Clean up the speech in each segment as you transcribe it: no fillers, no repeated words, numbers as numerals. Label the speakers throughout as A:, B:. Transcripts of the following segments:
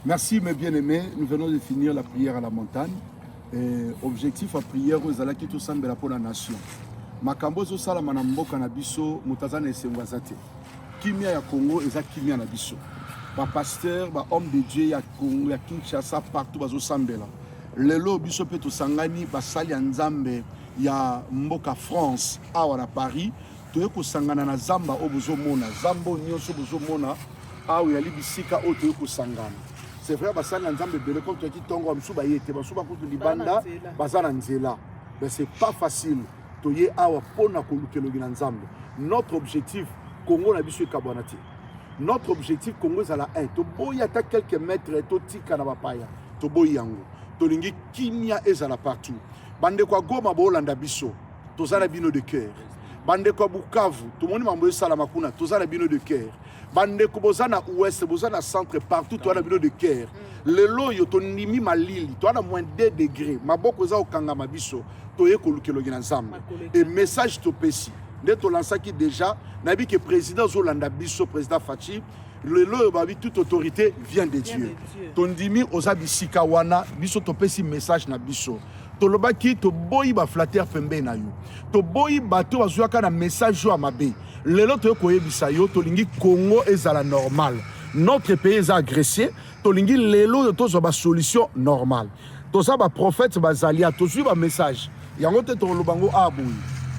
A: Merci mes bien-aimés, nous venons de finir la prière à la montagne. Et objectif ya prière oyo ezalaki tosambela mpo na nation. Makambo ezosalama na mboka na biso, moto aza na esengo aza te. Kimia ya Congo eza kimia na biso. Ba pasteurs, ba hommes de Dieu ya Congo, ya Kinshasa, partout bazosambela. Lelo biso mpe tosangani basali ya Nzambe ya mboka France awa na Paris, toye kosangana na zamba oyo bozomona, zamba oyo nyonso bozomona awa eyali bisika oyo toye kosangana. C'est vrai, basali na Nzambe ebele, comme toyaki ntongo, bamosusu baye te, bamosusu bakutu libanda, baza na nzela. Mais c'est pas facile. Toye awa mpona koluka elongi na Nzambe. Notre objectif, Congo na biso ekabwana te. Notre objectif, Congo ezala 1. Toboyi ata quelques mètres totika na bapaya, toboyi yango. Tolingi kimia ezala partout. Bandeko ya Goma, boolanda biso, toza na bino de cœur. Bandeko ya Bukavu, tomoni mambo esalama kuna, toza na bino de cœur. Bandeko boza na ouest, boza na centre, partout toza na bino de cœur. Lelo oyo tondimi malili, toza na moins 2 degré, maboko eza kokangama. Biso toye koluka elongi na Nzambe. E message topesi nde tolansaki déjà, nayebi ke président azolanda biso, président Fatshi. Lelo oyo babi toute autorité vient de Dieu. Tondimi oza bisika wana, biso topesi message na biso. Tolobaki toboyi baflatteurs pembeni na yo, toboyi bato bazwaka na message oyo ya mabe. Lelo toye koyebisa yo, tolingi Congo ezala normal. Notre pays eza agressé. Tolingi lelo oyo tozwa basolution normale. Toza baprophète, bazali ya tozwi bamessage yango te. Tokoloba yango a boye,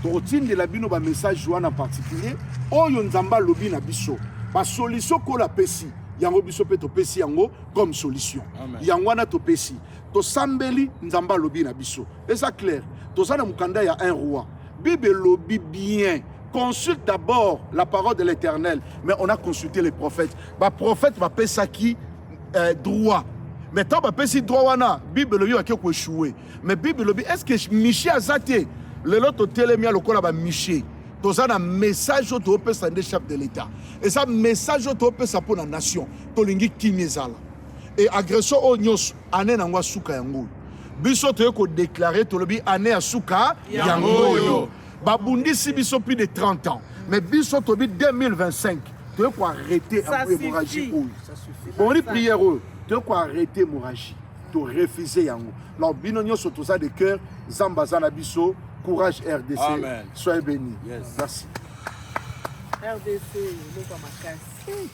A: tokotindela bino bamessage wana particulier oyo Nzambe alobi na biso, basolution kola apesi yango, biso mpe topesi yango comme solution. Yango wana topesi, tosambeli, Nzambe alobi na biso, eza clair. Toza na mokanda ya 1 Roi. Bible elobi bien: consulte d'abord la parole de l'Éternel. Mais on a consulté les prophètes. Baprophète bapesaki droit, mais ntango bapesi droit wana, Bible elobi bake koéchouer. Mais Bible elobi, est ce que Michée aza te? Lelo totelemi ya lokola baMichée. Toza na message oyo toopesa nde chef de l'État. Eza message oyo toopesa mpo na nation. Tolingi kimia ezala. E agression oyo nyonso, ane nango asuka yango oyo. Biso toye kodéclarer, tolobi ane ya suka yango oyo. Babundisi biso plus de 30 ans, mais biso tobi 2025 toye koarrêter hémorragie oyo. Bomoni prière oyo, toye koarrêter hémorragie, torefuser yango. Alors bino nyonso toza de cœur, Nzambe aza na biso. Courage RDC.
B: Amen.
A: Soyez bénis.
B: Yes.
A: Merci.
C: RDC eloko ya makasi.